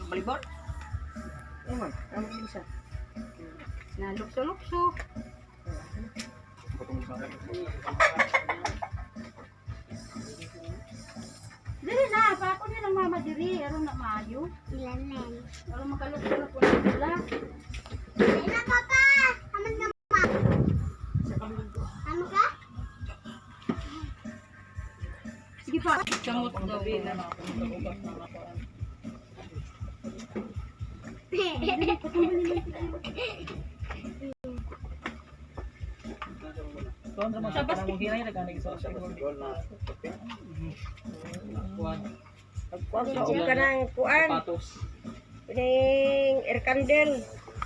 Volleyball? Ano man? Ano man isa? Na lukso-lukso. Dili na, pa ako nilang mama diri, aron na maayo. Ilanen. Aron makalukso na po na sila. Na, papa! Aman ka, ma. Ano ka? Sige pa. Kamot daw. Sa basket. Pagkuan sa og kanang kuan. Patos. Pining air candle.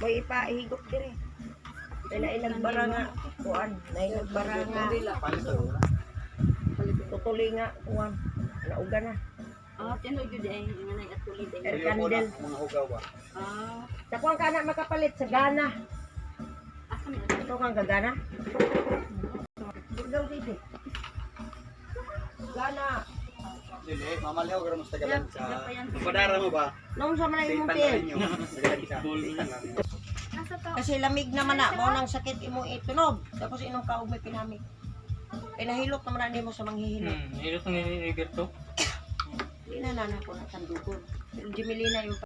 May ipahigop diri. Kaya nainagbara nga kuan, nainagbara nga. Tutuli nga kuan. Nauga na. Ah, tinuod yun eh. Nga na atuli eh. Air candle. Mga hugaw ba? Ah, Sa kuan ka na makapalit sa Gana. asa man Ito kang gagana. Burgaw dito. Gana. Dili, mamaliw ka sa Tagalansa. Mapadara mo ba? Noong sa man imong Seitan tiil. na ninyo. Tagalansa. Seitan na ninyo. Nasa to. Kasi lamig naman na, mao nang sakit imo itunog. Tapos inom ka og may pinamig. Pinahilot naman na nimo sa manghihilot. Hilot ng Roberto. Di na nana ko na tandugon. Pero Jimilina yung